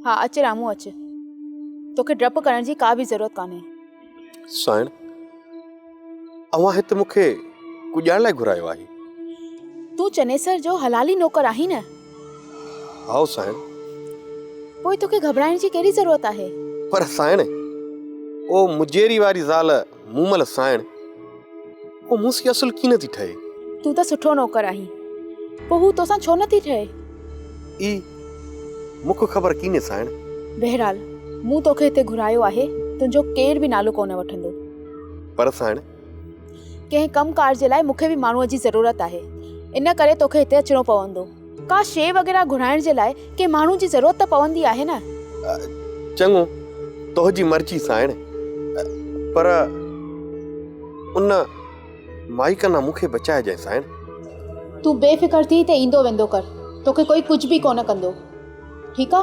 ها اچ رامو اچ. توکي ڊپ ڪرڻ جي ڪا به ضرورت ڪانهي. سائڻ، اوهان هت مون کي ڪڄاڻ لاء گهرايو آهي؟ تون چنيسر جو حلالي نوڪر آهين نه؟ هائو سائڻ. پوء توکي گهٻرائڻ جي ڪهڙي ضرورت آهي؟ پر سائڻ، او مجيري واري زال مومل سائڻ، او مون سين اصل ڪين ٿي ٺهي. تون ته سٺو نوڪر آهين، پوء هو توسان ڇو نه ٿي ٺهي؟ اي، مون کي خبر ڪينهي سائڻ. بهرحال، مون توکي هتي گهرايو آهي، تنهنجو ڪير به نالو ڪونه وٺندو. پر سائڻ. ڪنهن ڪم ڪار جي لاء مون کي به ماڻهوء جي ضرورت آهي، ان ڪري توکي هتي اچڻو پوندو. ڪا شيء وغيره گهرائڻ جي لاء ڪنهن ماڻهو جي ضرورت ته پوندي آهي نه. چڱو، تنهنجي مرضي سائڻ، پر ان مائي ڪنا مون کي بچائجانء سائڻ. تون بي فڪر ٿي هتي ايندو ويندو ڪر، توکي ڪوئي ڪجهه به ڪونه ڪندو. ٺيڪ آ؟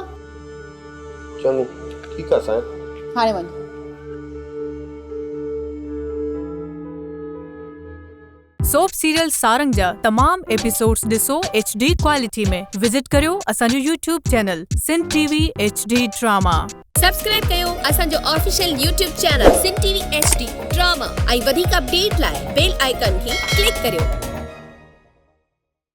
چڱو، ٺيڪ آ سائڻ. هاڻي وڃ. سوپ سيريل سارنگ جا تمام ايپيسوڊز ڏسو ايڇ ڊي ڪوالٽي ۾ وزٽ ڪريو اسان جو YouTube channel Sindh T V H D drama. Subscribe ڪيو اسان جو official YouTube channel Sindh T V H D drama ۽ وڌيڪ اپڊيٽ لاء بيل آئيڪان کي ڪلڪ ڪريو.